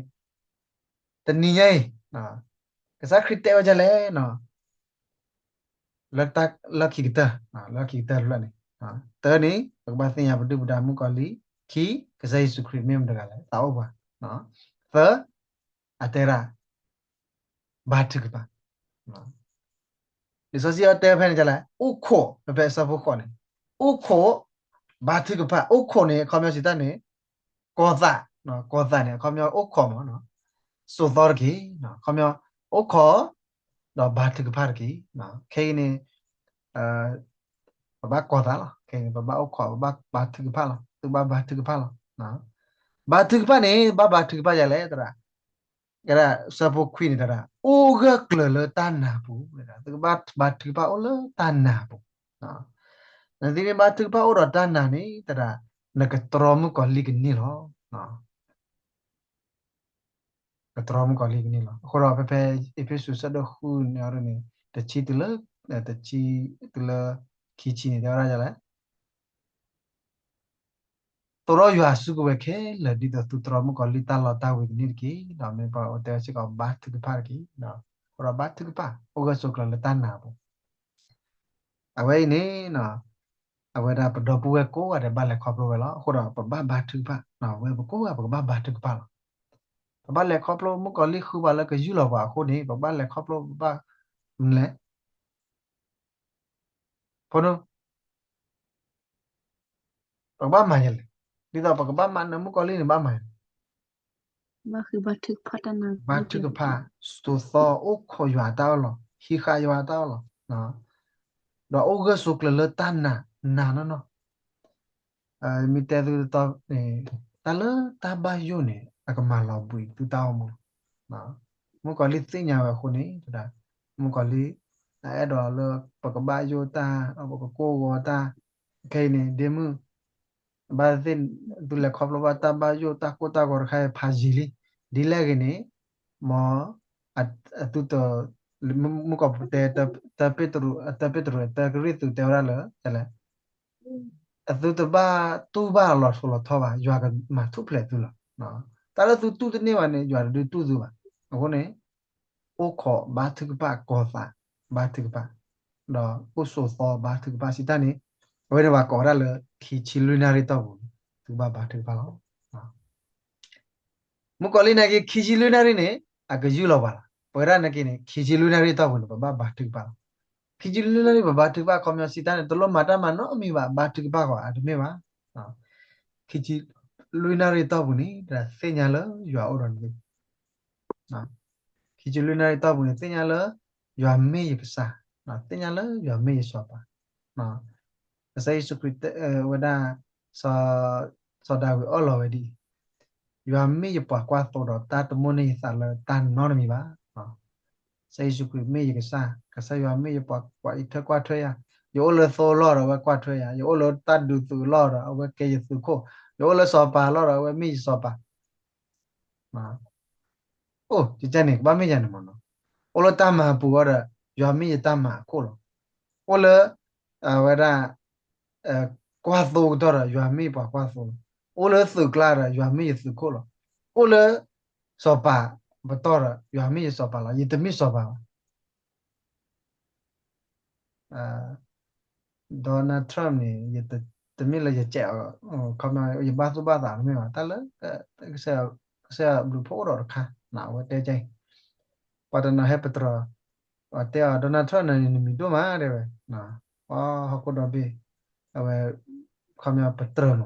တနံၤညါအံၤ ကစၢ်ခရံာ်တဲဝဲဒ်လဲၣ် လၢခံကတၢၢ်, လၢခံကတၢၢ်တဖျၢၣ်န့ၣ်, တၢန့ၣ် ပကဘၣ်သ့ၣ်ညါပဒုၣ်ပဒါမုၣ်ကီၤလံၢ်, ခံ ကစၢ်ယ့ၣ်ၡူးခရံာ်မ့ၢ်မတၤတဂၤလဲၣ် သးအိၣ်ပှၤ, သၢ အတဲဒၣ် ဘါထုကဖၣ် လံာ်စီဆှံအီၤတဲဖဲန့ၣ်လဲၣ်, အိၣ်ခိး, ဖဲဖဲအဆၢဖိဃိးန့ၣ်, အိၣ်ခိး, ဘါထုကဖၣ်, အိၣ်ခိးန့ၣ် အခီပညီစံးတၢ်န့ၣ်, ကီၤသး, ကီၤသးန့ၣ် အခီပညီအိၣ်ခိးမး, စိာ်သီတက့ၢ်, အခီပညီ, အိၣ်ခိး, ဒီးဘါထုကဖၣ်တက့ၢ်, ခဲအံၤန့ၣ် ပဘၣ်ကီၤသးလီၤ, ခဲအံၤန့ၣ် ပဘၣ်အိၣ်ခိး, ပဘၣ်ဘါထုကဖၣ်လီၤ, သုဘၣ်ဘါထုကဖၣ်လီၤ, ဘါထုကဖၣ်န့ၣ် ဘၣ်ဘါထုကဖၣ်ယၤလဲၣ်သရၣ် ကဲဒၣ်ဆၢဖိခွံန့ၣ်တဒၣ် အိၣ်ဂၢၢ်ကျၢၤလၢတၢ်နာ်ပူၤ, သုကဘၣ်ဘါထုကဖၣ်အိၣ်လၢတၢ်နာ်ပူၤ, နသုမ့ၢ်ဘါထုကဖၣ်အိၣ်ဒီးတၢ်နာ်န့ၣ်တဒၣ် နကတြီမုၣ်ကီၤလံၢ်ကန့ၢ်လီၤ, ကတြီမုၣ်ကီၤလံၢ်ကန့ၢ်လီၤ. အဃိဒီးဖဲဖဲအ့းဖ့းစူးဆၢဒိၣ်ဃုန့ၣ်အီၤဒ်န့ၣ် တဆံတုၤလၢ, တဆံတုၤလၢခံဆံန့ၣ် တဲဝဲဒၣ်လဲၣ် တိၢ်ဒီးယွၤစုကဝဲၤခဲလၢာ် ဒ်သိးသုတြီမုၣ်ကီၤလံၢ်တၢ်လီတၢ်ဝ့ၤကန့ၢ်တက့ၢ်, ဒီးမ့ၢ်ပှၤအိၣ်တဲဝဲစ့ၢ်ကီးဘါထုကဖၣ်တက့ၢ်, အဃိဒီးဘါထုကဖၣ် အိၣ်ဂၢၢ်ဆိးကျၢၤလၢတၢ်နာ်အပူၤ, အဝဲအံၤန့ၣ် အဝဲဒၣ်ပဒီပုၢ်ဝဲၢ်ကိးဂၤဒဲးဘၣ်လဲၤခီဖျိဝဲလီၤ. အဃိဒီးပဘၣ်ဘါထုကဖၣ်, ဝဲပကိးဂၤ ပကဘၣ်ဘါထုကဖၣ်လီၤ. ပဘၣ်လဲၤခီဖျိမုၣ်ကီၤလံၢ်ဃုပှၤလၢကယူၢ်လီၤပှၤအဃိန့ၣ် ပဘၣ်လဲၤခီဖျိ ပဘၣ်, မနုၤလဲၣ်, ဖိနုၣ်, ပကဘၣ်မၤယဲလဲၣ်, ဒ်သိးပကဘၣ်မၤနၢၤမုၣ်ကီၤလံၢ်န့ၣ် ဘၣ်မၤယဲလဲၣ်, ဘါထုကဖၣ်, စိာ်သီ, အိၣ်ခိးယွၤအတၢ်အၢၣ်လီၤ, ဟံးဃာ်ယွၤအတၢ်အၢၣ်လီၤ, ဒီးအိၣ်ဂၢၢ်ဆိးကျၢၤလၢတၢ်နာ်, နာ်နီၢ်နီၢ် မ့ၢ်တဲသုတတီန့ၣ်, တၢ်လၢတၢ်ဘၣ်ယိၣ်န့ၣ် အကမၤလီၤဘှံးသုတၢ်အိၣ်မူလီၤ. မုၣ်ကီၤလံၢ်သ့ၣ်ညါဝဲအဃိန့ၣ်, မုၣ်ကီၤလံၢ် အအဲၣ်ဒိးလၢပကဘၣ်ယိၣ်တၢ်, ပကကိၢ်ဂီၤတၢ်, ခဲအံၤန့ၣ် ဒ့မုၣ်, ဘၣ်သ့ၣ်, သုလဲၤခီဖျိဘၣ်တၢ်ဘၣ်ယိၣ်တၢ်ကိၢ်တၢ်ဂီၤတခါအံၤဖးယံာ်လံ, ဒ်လဲၣ်ဂ့ၤန့ၣ်, မ်, အသုတ, မုၣ်ကီၤပတဲ, တၢပ့းတရူး, တၢပ့းတရူး, တၢကရံၣ်သူးတဲဝဲဒၣ်လၢ, လဲၣ် အသုတဘၣ်တူၢ်ဘၣ်လီၤစိၤလီၤထီဘၣ်, ယွၤကမၤထူၣ်ဖျဲးသုလီၤ. တၢ်လၢသုတူၢ်တန့ၢ်ဘၣ်န့ၣ် ယွၤတဒုးတူၢ်သုဘၣ်. အဃိန့ၣ်, အိၣ်ခိးဘါထုကဖၣ်, ကီၤသးဘါထုကဖၣ်, ဒီးအိၣ်စိာ်သီဘါထုကဖၣ်စံးတၢ်န့ၣ်, အဝဲန့ၣ်ပှၤကိးဝဲဒၣ်လၢ ခံဆံလွံၢ်နၣ်ရံၣ်တီၢ်ပူၤန့ၣ် သုကဘၣ်ဘါထုကဖၣ်လီၤ. မုၣ်ကီၤလံၢ်နာ်က့ ခံဆံလွံၢ်နၣ်ရံၣ်န့ၣ် အကယူၢ်လီၤပှၤလီၤ. ပဝဲဒၣ်နာ်က့န့ၣ် ခံဆံလွံၢ်နၣ်ရံၣ်တီၢ်ပူၤန့ၣ် ပဘၣ်ဘါထုကဖၣ်လီၤ. ခံဆံလွံၢ်နၣ်ရံၣ်ပဘါထုကဖၣ် ခီပညီစံးတၢ်န့ၣ် တလိၣ်မၤတၢ်မၤနီတမံၤဘၣ်, ဘါထုကဖၣ်ဃီ အတမ့ၢ်ဘၣ်. ခံဆံလွံၢ်နၣ်ရံၣ်တီၢ်ပူၤန့ၣ် သ့ၣ်ညါလၢယွၤအိၣ်ဒီးနသု, ခံဆံလွံၢ်နၣ်ရံၣ်တီၢ်ပူၤန့ၣ် သ့ၣ်ညါလၢယွၤမ့ၢ်ယကစၢ်, သ့ၣ်ညါလၢယွၤမ့ၢ်ယစီၤပၤ. ကစၢ်ယ့ၣ်ၡူးခရံာ်တဲဝဲဒၣ်, စီၤဒၤဝံးအၢၣ်လီၤဝဲဒ်အံၤ, ယွၤမ့ၢ်ယပှၤကွၢ်သိဒီး တၢ်တမိၣ်န့ၢ်ယသးလၢတၢ်နီတမံၤဘၣ်. ကစၢ်ယ့ၣ်ၡူးခရံာ်မ့ၢ်ယကစၢ်, ကစၢ်ယွၤမ့ၢ်ယပှၤကွၢ်အံးထွဲကွၢ်ထွဲယၤ, ယအိၣ်လၢသိအလီၢ်ဒီး အဝဲကွၢ်ထွဲယၤ, ယအိၣ်လၢတၢ်ဒုးသုးအလီၢ်ဒီး အဝဲကဲယသုးခိၣ်, ယအိၣ်လၢစီၤပၤအလီၢ်ဒီး အဝဲမ့ၢ်ယစီၤပၤ အိၣ်ကကဲန့ၣ် ကဘၣ်မ့ၢ်ယၤန့ၣ်မ့ၢ်နီၤ, အိၣ်လၢတၢ်မၤပူၤအီၤဒီး ယွၤမ့ၢ်ယတၢ်မၤအခိၣ်လီၤ. အိၣ်လၢ အဝဲဒၣ် ကွၢ်သိကတီၢ်ဒီး ယွၤမ့ၢ်ယပှၤကွၢ်သိလီၤ. အိၣ်လၢသုးကျါဒီး ယွၤမ့ၢ်ယသုးခိၣ်လီၤ. အိၣ်လၢ စီၤပၤပတီၢ်ဒီး ယွၤမ့ၢ်ယစီၤပၤလီၤ. ယတမ့ၢ်စီၤပၤဘၣ်. ဒီး Donald Trump န့ၣ် တမ့ၢ်လၢယကဲးအီၤ, ခီပညီ ယဘၣ်သူၣ်ဘၣ်သးတမ့ၢ်ဘၣ်, တၢ်လၢ ကစၢ်ယွၤဘျုးဖှိၣ်အိၣ်ဒီးတခါ, အဝဲတဲကဲ, ပှၤတနီၤဟဲပတြၢၤ, ပှၤတဲအီၤ Donald Trump န့ၣ် နမံၤဒိၣ်မးတဲဝဲ, ပှၤဟီၣ်ခိၣ်ဒီဘ့ၣ်, အဝဲ ခီပညီပတြၢၤမး,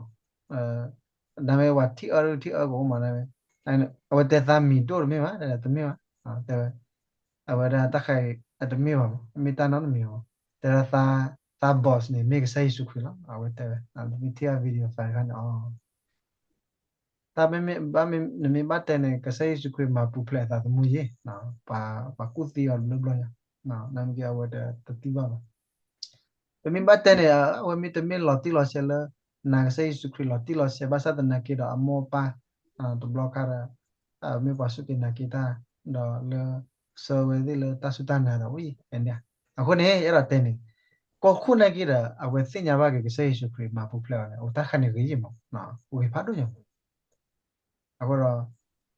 ဒၣ်ဝဲပှၤထံၣ်အၢထံၣ်အၢကအိၣ်မးဒၣ်ဝဲ, အဝဲတဲသးမံၤဒိၣ်တမ့ၢ်ဘၣ်, တမ့ၢ်ဘၣ်, တဲဝဲ အဝဲဒၣ်တၢ်ခါအံၤ အတမ့ၢ်ဘၣ်မး, အမ့ၢ်တၢ်နီတမံၤဘၣ်, တဲဒၣ် သး boss န့ၣ် မ့ၢ်ကစၢ်ယ့ၣ်ၡူးခရံာ်လီၤ, အဝဲတဲဝဲ, မ့ၢ်ထံၣ်အ video file တခါန့ၣ်အီၤ, တၢ်မ့မ့ၢ် နမ့ၢ်ဘၣ်တဲန့ၣ် ကစၢ်ယ့ၣ်ၡူးခရံာ်မၤပူၤဖျဲးအသးသမူယ့ၣ်, ပှၤကူၣ်သံအီၤတဘျီဘျီညါ, နာ်က့အဝဲတသံဘၣ်ဘၣ်. ပမ့ၢ်ဘၣ်တဲန့ၣ် အဝဲမ့ၢ်တမ့ၢ်လီၤတံၢ်လီၤဆဲးလၢ နာ်ကစၢ်ယ့ၣ်ၡူးခရံာ်လီၤတံၢ်လီၤဆဲး ဘၣ်ဆၣ်သနာ်က့ဒီး အမိၢ်အပၢ် တဘျီခါဒီး မ့ၢ်ပှၤစူၢ်က့ၤနာ်က့ၤတၢ် ဒီးလၢ ဆှၢဝဲသ့ၣ်လၢတၢ်စူၢ်တၢ်နာ်ဒီးဝံၤ အဃိန့ၣ် အဲၣ်ဒိးတဲန့ၣ် ကီၢ်ခိၣ်နာ်က့ဒီး အဝဲသ့ၣ်ညါဘၣ်က့ၤကစၢ်ယ့ၣ်ၡူးခရံာ်မၤပူၤဖျဲးအီၤန့ၣ် အိၣ်တၢ်ခါန့ၣ်ဂ့ၤယံၤမး, ဂ့ၤဖးဒိၣ်ညါမး. အဃိဒီး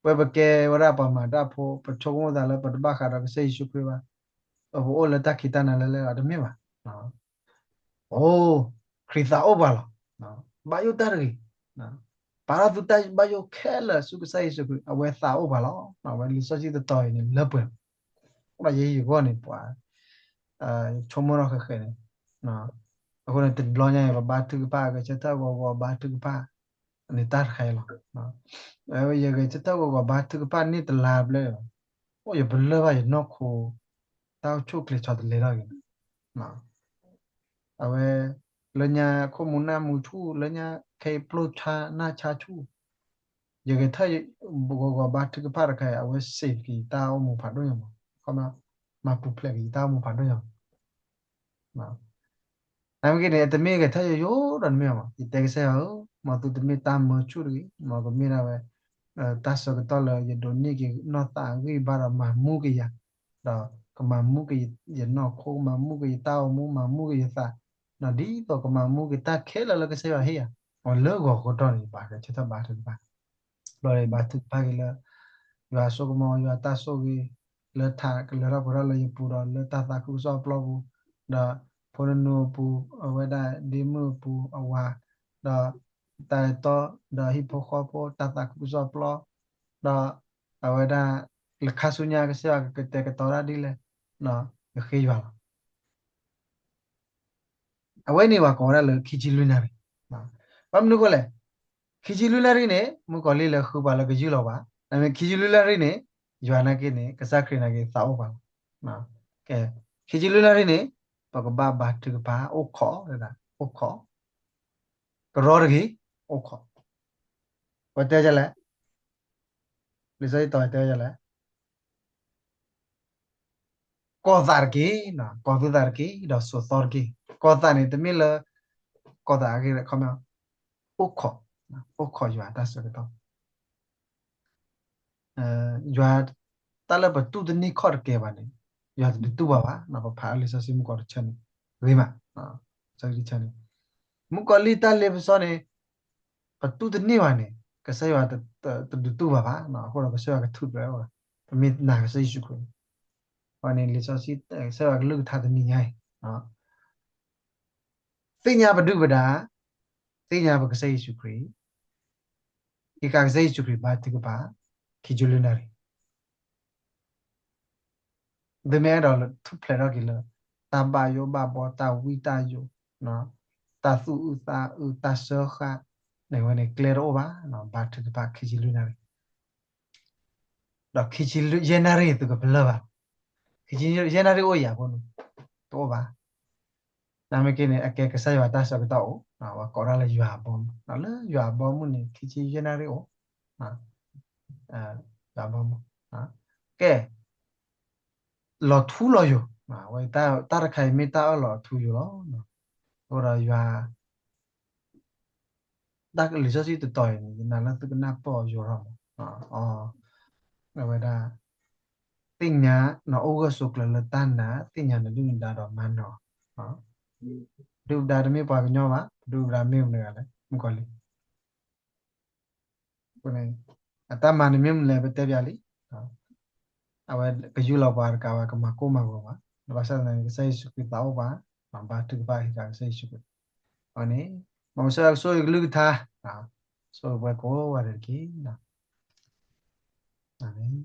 ပဝဲပကဲဝဲဒၣ်ပှၤမၤတၢ်ဖိ ပဆိကမိၣ်သးလၢပတဘၣ်ဃးဒီးကစၢ်ယ့ၣ်ၡူးခရံာ်ဘၣ်, ပအိၣ်လၢတၢ်ခံးတၢ်နၤလၢလဲၣ်လီၤ တမ့ၢ်ဘၣ်. အိ ခရံာ်သးအိၣ်ပှၤလီၤ. ဘၣ်ယိၣ်တၢ်တဂ့ၤ, ပာ်ထီၣ်သုတၢ်ဘၣ်ယိၣ်ခဲလၢာ်ဆူကစၢ်ယ့ၣ်ၡူးခရံာ် အဝဲသးအိၣ်ပှၤလီၤ. အဝဲလံာ်စီဆှံတတီၤအံၤန့ၣ် လၢပှဲၤ, ယဲယဂီၢ်န့ၣ် ပှၤ ယဆိကမိၣ်ထီၣ်ဃဲးဃဲးန့ၣ်, အဃိန့ၣ် တဘျီညါအံၤ ပဘါထုကဖၣ် ဂဲၤဆၢထၢၣ်ဂီၤဂီၤဘါထုကဖၣ် န့ၣ်တၢ်တခါအံၤလီၤ. အဝဲယဂဲၤဆၢထၢၣ်ဂီၤဂီၤဘါထုကဖၣ်န့ၣ်တလါဘျဲၣ်လီၤ. အိၣ်ယပလၢၢ်ဘၣ်ယနီၢ်ခိ တၢ်အိၣ်ဆူၣ်အိၣ်ချ့ဆီတလဲထီၣ်က့ၤ အဝဲ လၢညါခိၣ်မူနၢ်မူဆူၣ် လၢညါခဲအံၤပျိဆါနၢ်ဆါဆူၣ်, ယဂဲၤဆၢထၢၣ်ဂီၤဂီၤဘါထုကဖၣ်တခါအံၤ အဝဲ save က့ၤယတၢ်အိၣ်မူဖးဒိၣ်ညါမး, မၤပူၤဖျဲးက့ၤယတၢ်အိၣ်မူဖးဒိၣ်ညါမး နမ့ၢ်က့န့ၣ် တမ့ၢ်ဂဲၤဆၢထၢၣ်ယိယိဒီးနမ့ၢ်မး ယတဲကစၢ်ယွၤဧၢ, မ်သုတမ့ၢ်တၢ်မၢဆူၣ်တဂ့ၤ, မ်ကမ့ၢ်ဒၣ်ဝဲ တၢ်ဆၢကတီၢ်လၢယဒိးန့ၢ်က့ၤနီၢ်သးအဂံၢ်ဘါဒီးမၤမူက့ၤယၤ, ဒီးကမၤမူက့ၤယနီၢ်ခိ, မၤမူက့ၤယတၢ်အိၣ်မူ, မၤမူက့ၤယသး, ဒီးဒ်သိးကမၤမူက့ၤတၢ်ခဲလၢာ်လၢကစၢ်ယွၤဟ့ၣ်ယၤ, အလၢဂီၤဃီတီၢ်န့ၣ် ယဘၣ်ဂဲၤဆၢထၢၣ်ဘါထုကဖၣ် ဘျီဒီးဘါထုကဖၣ်က့ၤလၢ ယွၤဆိကမိၣ် ယွၤတၢ်ဆိၣ်ဂ့ၤ လၢထးကလၢၤထီၣ်ပှဲၤထီၣ်လၢယပူၤဒီး လၢတၢ်သးခုကစီၣ်ပျီပူၤ, ဒီးဖိနနူအပူၤ, အဝဲဒၣ်ဒ့မုၣ်အပူၤအဝၤ, ဒီးတၢ်အဲၣ်တီ, ဒီးဟံၣ်ဖိဃီဖိတၢ်သးခုကစီၣ်ပျီ, ဒီးအဝဲဒၣ် လၢခါဆူညါကစၢ်ယွၤကကတဲာ်ကတီၤတၢ်ဒ်လဲၣ်, ယဃ့ယွၤလီၤ. အဝဲန့ၣ်ပှၤကိးဝဲဒၣ်လၢခံဆံလွံၢ်နၣ်ရံၣ်, ဘၣ်မနုၤအဃိလဲၣ်, ခံဆံလွံၢ်နၣ်ရံၣ်န့ၣ် မုၣ်ကီၤလံၢ်လၢဃုပှၤလၢကယုၢ်လီၤပှၤ, နမ့ၢ်ခံဆံလွံၢ်နၣ်ရံၣ်န့ၣ် ယွၤနာ်က့န့ၣ် ကစၢ်ခရံာ်နာ်က့သးအိၣ်ပှၤလီၤ. ခံဆံလွံၢ်နၣ်ရံၣ်န့ၣ် ပကဘၣ်ဘါထုကဖၣ် အိၣ်ခိး, အိၣ်ခိး, ကရီတဂ့ၤ, အိၣ်ခိး, ပတဲဒ်လဲၣ်, လံာ်စီဆှံတဲဒ်လဲၣ် ကီၤသးတက့ၢ်, ကီၤသုသးတက့ၢ်, ဒီးစိာ်သီတက့ၢ်. ကီၤသးန့ၣ် တမ့ၢ်လၢ ကီၤသးအဂ့ၢ် ခီမီ, အိၣ်ခိး, အိၣ်ခိးယွၤတၢ်ဆၢကတီၢ်, ယွၤ တၢ်လၢပတူၢ်တန့ၢ်ခီၣ်တကဲဘၣ်န့ၣ် ယွၤတဒုးတူၢ်ဘၣ်ဘၣ်. ပဖးလံာ်စီဆှံမုၢ်ကီၢ်တဆၢန့ၣ် ဂ့ၤမး, တဆၢန့ၣ် မုၣ်ကီၤလံၢ်တၢ်လ့ပစီန့ၣ် ပတူၢ်တန့ၢ်ဘၣ်န့ၣ် ကစၢ်ယွၤတဒုးတူၢ်ဘၣ်ဘၣ်, အဃိဒီးကစၢ်ယွၤကထုးပှဲၤ, ပမ့ၢ်နာ်ကစၢ်ယ့ၣ်ၡူးခရံာ်, အန့ၣ်လံာ်စီဆှံ ကစၢ်ယွၤကလုၢ်ကထါတနံၤညါအံၤ သ့ၣ်ညါပဒုၣ်ပဒါ, သ့ၣ်ညါပကစၢ်ယ့ၣ်ၡူးခရံာ်, ဟံးဃာ်ကစၢ်ယ့ၣ်ၡူးခရံာ်ဘါထုကဖၣ် ခံဆံလွံၢ်နၣ်ရံၣ်, သုမ့ၢ်အဲၣ်ဒိးထူၣ်ဖျဲးထီၣ်က့ၤလၢ တၢ်ဘၣ်ယိၣ်ဘၣ်ဘီ တၢ်ဝံတၢ်ယိး, တၢ်သူၣ်အုးသးအုး တၢ်စၢဃာ်, န့ၣ်ဝဲန့ၣ် ကျဲတအိၣ်ဘၣ်, ဘါထုကဖၣ်ခံဆံလွံၢ်နၣ်ရံၣ် ဒီးခံဆံယဲၢ်နၣ်ရံၣ်န့ၣ် သုကပလၢၢ်ဘၣ်, ခံဆံယဲၢ်နၣ်ရံၣ်အိၣ်ယၤဖိန့ၣ် တအိၣ်ဘၣ်. နမ့ၢ်က့န့ၣ် အကဲကစၢ်ယွၤတၢ်ဆၢကတီၢ်အိၣ်, ပှၤကိးဒၣ်လၢယွၤအဘီအမုၢ်, လၢယွၤအဘီအမုၢ်န့ၣ် ခံဆံယဲၢ်နၣ်ရံၣ်အိၣ်, ယွၤအဘီအမုၢ်, ကဲ လီၤထူလီၤယိာ်, ဝဲတၢ်တခါအံၤမ့ၢ်တၢ်အၢၣ်လီၤအထူအယိာ်လီၤ. အဃိဒီးယွၤ တၢ်လံာ်စီဆှံတတီၤအံၤန့ၣ် ယနာ်လၢသုကနၢ်ပၢၢ်အီၤယိာ်ထီၣ်မး, အဝဲဒၣ် သ့ၣ်ညါ နအိၣ်ဂၢၢ်ဆိးကျၢၤလၢတၢ်နာ်, သ့ၣ်ညါနဒုၣ်နဒါဒီးမၤနၢၤအီၤ, ဒုၣ်ဒါတမ့ၢ်ပှၤကညီဘၣ်, ဒုၣ်ဒါမ့ၢ်မနုၤလဲၣ် မုၣ်ကီၤလံၢ် အတၢ်မၤန့ၣ်မ့ၢ်မနုၤလဲၣ် ပတဲပၠးလံ, အဝဲကယူၢ်လီၤပှၤတကးဘၣ် ကမၤကိၢ်မၤဂီၤဘၣ်, ဘၣ်ဆၣ်သနာ်က့ ကစၢ်ယ့ၣ်ၡူးခရံာ်သးအိၣ်ပှၤ, ဘါထုကဖၣ်ဟံးဃာ်ကစၢ်ယ့ၣ်ၡူးခရံာ်, အဝဲန့ၣ် မ်ကစၢ်ယွၤကဆိၣ်ဂ့ၤကလုၢ်ကထါ, ဆိၣ်ဂ့ၤပှၤကိးဂၤဒဲးတက့ၢ်. အၤမ့ၣ်.